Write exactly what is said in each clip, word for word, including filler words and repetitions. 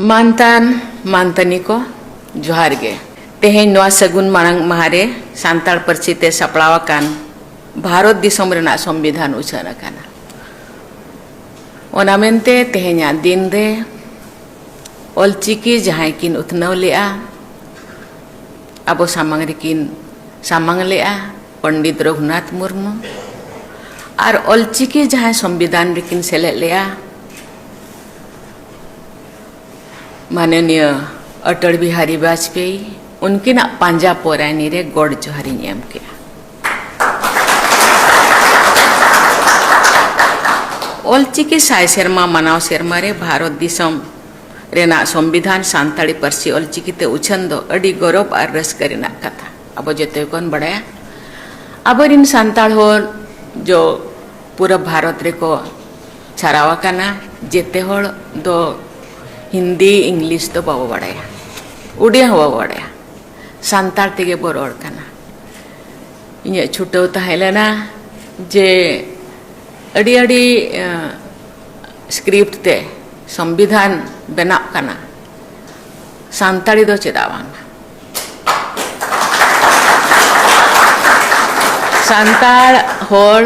ᱢᱟᱱᱛᱟᱱ ᱢᱟᱱᱛᱟᱱᱤ ᱠᱚ, ᱡᱚᱦᱟᱨ ᱜᱮ᱾ ᱛᱮᱦᱮᱧ ᱱᱚᱣᱟ ᱥᱟᱹᱜᱩᱱ ᱢᱟᱲᱟᱝ ᱢᱟᱦᱟ ᱨᱮ ᱥᱟᱱᱛᱟᱲ ᱯᱟᱹᱨᱥᱤ ᱛᱮ ᱥᱟᱯᱲᱟᱣ ᱟᱠᱟᱱ ᱵᱷᱟᱨᱚᱛ ᱫᱤᱥᱚᱢ ᱨᱮᱱᱟᱜ ᱥᱚᱝᱵᱤᱫᱷᱟᱱ ᱩᱪᱷᱟᱹᱱ ᱟᱠᱟᱱᱟ᱾ ᱚᱱᱟ ᱢᱮᱱᱛᱮ ᱛᱮᱦᱮᱧᱟᱜ ᱫᱤᱱ ᱨᱮ ᱚᱞᱪᱤᱠᱤ ᱡᱟᱦᱟᱸᱭ ᱠᱤᱱ ᱩᱛᱷᱱᱟᱹᱣ ᱞᱮᱜᱼᱟ, ᱟᱵᱚ ᱥᱟᱢᱟᱝ ᱨᱮᱠᱤᱱ ᱥᱟᱢᱟᱝ ᱞᱮᱜᱼᱟ, ᱯᱚᱱᱰᱤᱛ ᱨᱚᱜᱷᱩᱱᱟᱛᱷ ᱢᱩᱨᱢᱩ, ᱟᱨ ᱚᱞᱪᱤᱠᱤ ᱡᱟᱦᱟᱸᱭ ᱥᱚᱝᱵᱤᱫᱷᱟᱱ ᱨᱮᱠᱤᱱ ᱥᱮᱞᱮᱫ ᱞᱮᱜᱼᱟ, ᱢᱟᱱᱚᱱᱤᱭᱟᱹ ᱚᱴᱚᱞ ᱵᱤᱦᱟᱨᱤ ᱵᱟᱡᱽᱯᱮᱭᱤ, ᱩᱱᱠᱤᱱᱟᱜ ᱯᱟᱸᱡᱟ ᱯᱚᱨᱟᱭᱱᱤ ᱨᱮ ᱜᱚᱰ ᱡᱚᱦᱟᱨᱤᱧ ᱮᱢ ᱠᱮᱜᱼᱟ᱾ ᱚᱞᱪᱤᱠᱤ ᱥᱟᱭ ᱥᱮᱨᱢᱟ ᱢᱟᱱᱟᱣ ᱥᱮᱨᱢᱟ ᱨᱮ ᱵᱷᱟᱨᱚᱛ ᱫᱤᱥᱚᱢ ᱨᱮᱱᱟᱜ ᱥᱚᱝᱵᱤᱫᱷᱟᱱ ᱥᱟᱱᱛᱟᱲᱤ ᱯᱟᱹᱨᱥᱤ ᱚᱞᱪᱤᱠᱤ ᱛᱮ ᱩᱪᱷᱟᱹᱱ ᱫᱚ ᱟᱹᱰᱤ ᱜᱚᱨᱚᱵᱽ ᱟᱨ ᱨᱟᱹᱥᱠᱟᱹ ᱨᱮᱱᱟᱜ ᱠᱟᱛᱷᱟ ᱟᱵᱚ ᱡᱚᱛᱚ ᱜᱮᱵᱚᱱ ᱵᱟᱲᱟᱭᱟ᱾ ᱟᱵᱚᱨᱤᱱ ᱥᱟᱱᱛᱟᱲ ᱦᱚᱲ ᱡᱚ ᱯᱩᱨᱟᱹ ᱵᱷᱟᱨᱚᱛ ᱨᱮᱠᱚ ᱪᱷᱟᱨᱟᱣ ᱟᱠᱟᱱᱟ᱾ ᱡᱮᱛᱮ ᱦᱚᱲ ᱫᱚ ᱦᱤᱱᱫᱤ, ᱤᱝᱞᱤᱥ ᱫᱚ ᱵᱟᱵᱚ ᱵᱟᱲᱟᱭᱟ, ᱩᱰᱤᱭᱟ ᱦᱚᱸ ᱵᱟᱵᱚ ᱵᱟᱲᱟᱭᱟ, ᱥᱟᱱᱛᱟᱲ ᱛᱮᱜᱮ ᱵᱚ ᱨᱚᱲ ᱠᱟᱱᱟ᱾ ᱤᱧᱟᱹᱜ ᱪᱷᱩᱴᱟᱹᱣ ᱛᱟᱦᱮᱸ ᱞᱮᱱᱟ ᱡᱮ ᱟᱹᱰᱤ ᱟᱹᱰᱤ, ᱮᱸ, script ᱛᱮ ᱥᱚᱝᱵᱤᱫᱷᱟᱱ ᱵᱮᱱᱟᱜ ᱠᱟᱱᱟ, ᱥᱟᱱᱛᱟᱲᱤ ᱫᱚ ᱪᱮᱫᱟᱜ ᱵᱟᱝ? ᱥᱟᱱᱛᱟᱲ ᱦᱚᱲ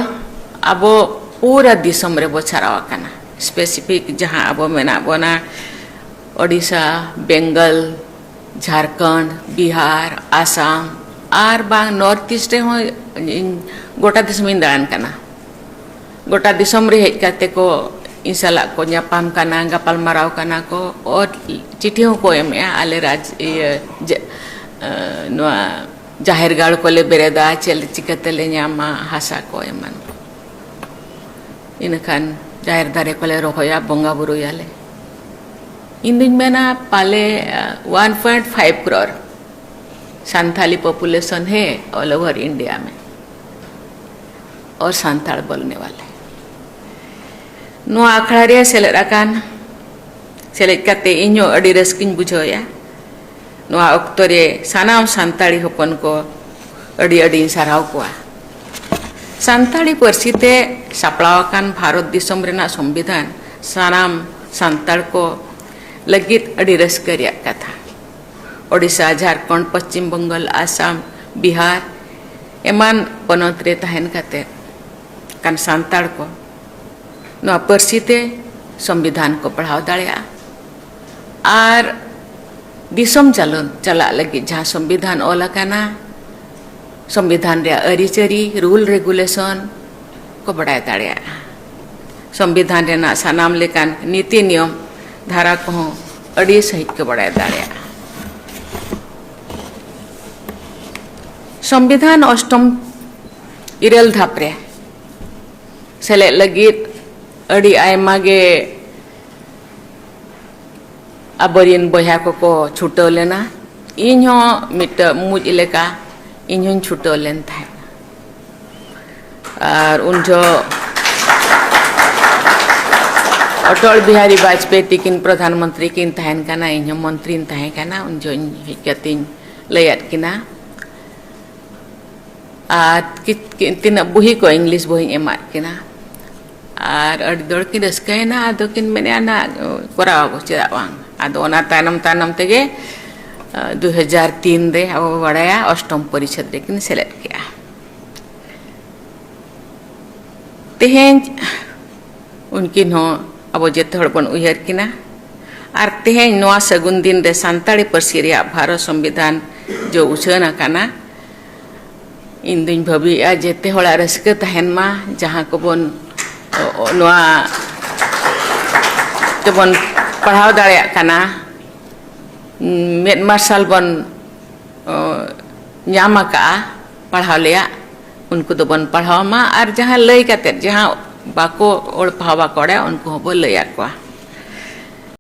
ᱟᱵᱚ ᱯᱩᱨᱟᱹ ᱫᱤᱥᱚᱢ ᱨᱮᱵᱚ ᱪᱷᱟᱨᱟᱣ ᱟᱠᱟᱱᱟ᱾ Specific ᱡᱟᱦᱟᱸ ᱟᱵᱚ ᱢᱮᱱᱟᱜ ᱵᱚᱱᱟ, ᱳᱰᱤᱥᱟ, ᱵᱮᱝᱜᱚᱞ, ᱡᱷᱟᱲᱠᱷᱚᱸᱰ, ᱵᱤᱦᱟᱨ, ᱟᱥᱟᱢ, ᱟᱨ ᱵᱟᱝ North East ᱨᱮᱦᱚᱸ ᱤᱧ ᱜᱚᱴᱟ ᱫᱤᱥᱚᱢᱤᱧ ᱫᱟᱬᱟᱱ ᱠᱟᱱᱟ᱾ ᱜᱚᱴᱟ ᱫᱤᱥᱚᱢ ᱨᱮ ᱦᱮᱡ ᱠᱟᱛᱮ ᱠᱚ ᱤᱧ ᱥᱟᱞᱟᱜ ᱠᱚ ᱧᱟᱯᱟᱢ ᱠᱟᱱᱟ, ᱜᱟᱯᱟᱞ ᱢᱟᱨᱟᱣ ᱠᱟᱱᱟ ᱠᱚ, ᱟᱨ ᱪᱤᱴᱷᱤ ᱦᱚᱸᱠᱚ ᱮᱢᱮᱜᱼᱟ, ᱟᱞᱮ ᱨᱟᱡᱽ, ᱤᱭᱟᱹ, ᱡᱮ, ᱮ, ᱱᱚᱣᱟ ᱡᱟᱦᱮᱨ ᱜᱟᱲ ᱠᱚᱞᱮ ᱵᱮᱨᱮᱫᱟ, ᱪᱮᱫ ᱪᱤᱠᱟᱹ ᱛᱮᱞᱮ ᱧᱟᱢᱟ ᱦᱟᱥᱟ ᱠᱚ ᱮᱢᱟᱱ ᱠᱚ᱾ ᱤᱱᱟᱹᱠᱷᱟᱱ ᱡᱟᱦᱮᱨ ᱫᱟᱨᱮ ᱠᱚᱞᱮ ᱨᱚᱦᱚᱭᱟ, ᱵᱚᱸᱜᱟ ᱵᱩᱨᱩᱭᱟᱞᱮ᱾ ᱤᱧ ᱫᱩᱧ ᱢᱮᱱᱟ ᱯᱟᱞᱮ, ᱟ, one point five crore Santali population ᱦᱮ all over India ᱢᱮ, ᱚᱨ ᱥᱟᱱᱛᱟᱲ ᱵᱚᱞᱱᱮ ᱣᱟᱞᱮ᱾ ᱱᱚᱣᱟ ᱟᱠᱷᱲᱟ ᱨᱮ ᱥᱮᱞᱮᱫ ᱟᱠᱟᱱ, ᱥᱮᱞᱮᱫ ᱠᱟᱛᱮ ᱤᱧ ᱦᱚᱸ ᱟᱹᱰᱤ ᱨᱟᱹᱥᱠᱟᱹᱧ ᱵᱩᱡᱷᱟᱹᱣᱮᱫᱼᱟ᱾ ᱱᱚᱣᱟ ᱚᱠᱛᱚ ᱨᱮ ᱥᱟᱱᱟᱢ ᱥᱟᱱᱛᱟᱲᱤ ᱦᱚᱯᱚᱱ ᱠᱚ ᱟᱹᱰᱤ ᱟᱹᱰᱤᱧ ᱥᱟᱨᱦᱟᱣ ᱠᱚᱣᱟ᱾ ᱥᱟᱱᱛᱟᱲᱤ ᱯᱟᱹᱨᱥᱤ ᱛᱮ ᱥᱟᱯᱲᱟᱣ ᱟᱠᱟᱱ ᱵᱷᱟᱨᱚᱛ ᱫᱤᱥᱚᱢ ᱨᱮᱱᱟᱜ ᱥᱚᱝᱵᱤᱫᱷᱟᱱ ᱥᱟᱱᱟᱢ ᱥᱟᱱᱛᱟᱲ ᱠᱚ ᱞᱟᱹᱜᱤᱫ ᱟᱹᱰᱤ ᱨᱟᱹᱥᱠᱟᱹ ᱨᱮᱭᱟᱜ ᱠᱟᱛᱷᱟ᱾ ᱳᱰᱤᱥᱟ, ᱡᱷᱟᱲᱠᱷᱚᱸᱰ, ᱯᱚᱥᱪᱤᱢ ᱵᱚᱝᱜᱚᱞ, ᱟᱥᱟᱢ, ᱵᱤᱦᱟᱨ ᱮᱢᱟᱱ ᱯᱚᱱᱚᱛ ᱨᱮ ᱛᱟᱦᱮᱱ ᱠᱟᱛᱮ ᱠᱟᱱ ᱥᱟᱱᱛᱟᱲ ᱠᱚ ᱱᱚᱣᱟ ᱯᱟᱹᱨᱥᱤ ᱛᱮ ᱥᱚᱝᱵᱤᱫᱷᱟᱱ ᱠᱚ ᱯᱟᱲᱦᱟᱣ ᱫᱟᱲᱮᱭᱟᱜᱼᱟ᱾ ᱟᱨ ᱫᱤᱥᱚᱢ ᱪᱟᱞᱚᱱ ᱪᱟᱞᱟᱜ ᱞᱟᱹᱜᱤᱫ ᱡᱟᱦᱟᱸ ᱥᱚᱝᱵᱤᱫᱷᱟᱱ ᱚᱞ ᱟᱠᱟᱱᱟ, ᱥᱚᱝᱵᱤᱫᱷᱟᱱ ᱨᱮᱭᱟᱜ ᱟᱹᱨᱤᱪᱟᱹᱞᱤ, ᱨᱩᱞ ᱨᱮᱜᱩᱞᱮᱥᱚᱱ ᱠᱚ ᱵᱟᱰᱟᱭ ᱫᱟᱲᱮᱭᱟᱜᱼᱟ᱾ ᱥᱚᱝᱵᱤᱫᱷᱟᱱ ᱨᱮᱱᱟᱜ ᱥᱟᱱᱟᱢ ᱞᱮᱠᱟᱱ ᱱᱤᱛᱤ ᱱᱤᱭᱚᱢ ᱫᱷᱟᱨᱟ ᱠᱚᱦᱚᱸ ᱟᱹᱰᱤ ᱥᱟᱺᱦᱤᱡ ᱠᱚ ᱵᱟᱰᱟᱭ ᱫᱟᱲᱮᱭᱟᱜᱼᱟ᱾ ᱥᱚᱝᱵᱤᱫᱷᱟᱱ ᱚᱥᱴᱚᱢ ᱤᱨᱟᱹᱞ ᱫᱷᱟᱯ ᱨᱮ ᱥᱮᱞᱮᱫ ᱞᱟᱹᱜᱤᱫ ᱟᱹᱰᱤ ᱟᱭᱢᱟ ᱜᱮ ᱟᱵᱚᱨᱤᱱ ᱵᱚᱭᱦᱟ ᱠᱚᱠᱚ ᱪᱷᱩᱴᱟᱹᱣ ᱞᱮᱱᱟ᱾ ᱤᱧ ᱦᱚᱸ ᱢᱤᱫᱴᱟᱹᱝ ᱢᱩᱡ ᱞᱮᱠᱟ ᱤᱧ ᱦᱚᱸᱧ ᱪᱷᱩᱴᱟᱹᱣ ᱞᱮᱱ ᱛᱟᱦᱮᱸᱫ᱾ ᱟᱨ ᱩᱱ ᱡᱚᱦᱚᱜ ᱚᱴᱚᱞ ᱵᱤᱦᱟᱨᱤ ᱵᱟᱡᱽᱯᱮᱭᱤ ᱛᱤᱠᱤᱱ ᱯᱨᱚᱫᱷᱟᱱ ᱢᱚᱱᱛᱨᱤ ᱠᱤᱱ ᱛᱟᱦᱮᱱ ᱠᱟᱱᱟ, ᱤᱧ ᱦᱚᱸ ᱢᱚᱱᱛᱨᱤᱧ ᱛᱟᱦᱮᱸ ᱠᱟᱱᱟ᱾ ᱩᱱ ᱡᱚᱦᱚᱜ ᱤᱧ ᱦᱮᱡ ᱠᱟᱛᱮᱧ ᱞᱟᱹᱭᱟᱫ ᱠᱤᱱᱟ᱾ ᱟᱨ ᱠᱤ-, ᱠᱤ-, ᱛᱤᱱᱟᱹᱜ ᱵᱩᱦᱤ ᱠᱚ, ᱤᱝᱞᱤᱥ ᱵᱩᱦᱤᱧ ᱮᱢᱟᱫ ᱠᱤᱱᱟ᱾ ᱟᱨ ᱟᱹᱰᱤ ᱡᱳᱨ ᱠᱤᱱ ᱨᱟᱹᱥᱠᱟᱹᱭᱮᱱᱟ᱾ ᱟᱫᱚ ᱠᱤᱱ ᱢᱮᱱᱮᱫᱼᱟ, "ᱱᱟ, ᱠᱚᱨᱟᱣ ᱟᱵᱚ, ᱪᱮᱫᱟᱜ ᱵᱟᱝ?" ᱟᱫᱚ ᱚᱱᱟ ᱛᱟᱭᱱᱚᱢ ᱛᱟᱭᱱᱚᱢ ᱛᱮᱜᱮ, ᱟᱸ, ᱫᱩ ᱦᱟᱡᱟᱨ ᱛᱤᱱ ᱨᱮ ᱟᱵᱚ ᱵᱚ ᱵᱟᱲᱟᱭᱟ, ᱚᱥᱴᱚᱢ ᱯᱚᱨᱤᱪᱷᱮᱫ ᱨᱮᱠᱤᱱ ᱥᱮᱞᱮᱫ ᱠᱮᱜᱼᱟ᱾ ᱛᱮᱦᱮᱧ ᱩᱱᱠᱤᱱ ᱦᱚᱸ ᱟᱵᱚ ᱡᱮᱛᱮ ᱦᱚᱲ ᱵᱚᱱ ᱩᱭᱦᱟᱹᱨ ᱠᱤᱱᱟ᱾ ᱟᱨ ᱛᱮᱦᱮᱧ ᱱᱚᱣᱟ ᱥᱟᱹᱜᱩᱱ ᱫᱤᱱ ᱨᱮ ᱥᱟᱱᱛᱟᱲᱤ ᱯᱟᱹᱨᱥᱤ ᱨᱮᱭᱟᱜ ᱵᱷᱟᱨᱚᱛ ᱥᱚᱝᱵᱤᱫᱷᱟᱱ ᱡᱚ ᱩᱪᱷᱟᱹᱱ ᱟᱠᱟᱱᱟ᱾ ᱤᱧ ᱫᱩᱧ ᱵᱷᱟᱹᱵᱤᱭᱮᱫᱼᱟ, ᱡᱮᱛᱮ ᱦᱚᱲᱟᱜ ᱨᱟᱹᱥᱠᱟᱹ ᱛᱟᱦᱮᱱ ᱢᱟ, ᱡᱟᱦᱟᱸ ᱠᱚᱵᱚᱱ, ᱚ, ᱚ, ᱱᱚᱣᱟ ᱛᱮᱵᱚᱱ ᱯᱟᱲᱦᱟᱣ ᱫᱟᱲᱮᱭᱟᱜ ᱠᱟᱱᱟ, ᱢᱮᱫ ᱢᱟᱨᱥᱟᱞ ᱵᱚᱱ, ᱚ, ᱧᱟᱢ ᱟᱠᱟᱫᱼᱟ ᱯᱟᱲᱦᱟᱣ ᱞᱮᱭᱟᱜ, ᱩᱱᱠᱩ ᱫᱚᱵᱚᱱ ᱯᱟᱲᱦᱟᱣ ᱢᱟ᱾ ᱟᱨ ᱡᱟᱦᱟᱸ ᱞᱟᱹᱭ ᱠᱟᱛᱮᱫ, ᱡᱟᱦᱟᱸ ᱵᱟᱠᱚ ᱚᱞ ᱯᱟᱲᱦᱟᱣ ᱵᱟᱠᱚ ᱵᱟᱲᱟᱭᱟ, ᱩᱱᱠᱩ ᱦᱚᱸᱵᱚ ᱞᱟᱹᱭ ᱟᱠᱚᱣᱟ᱾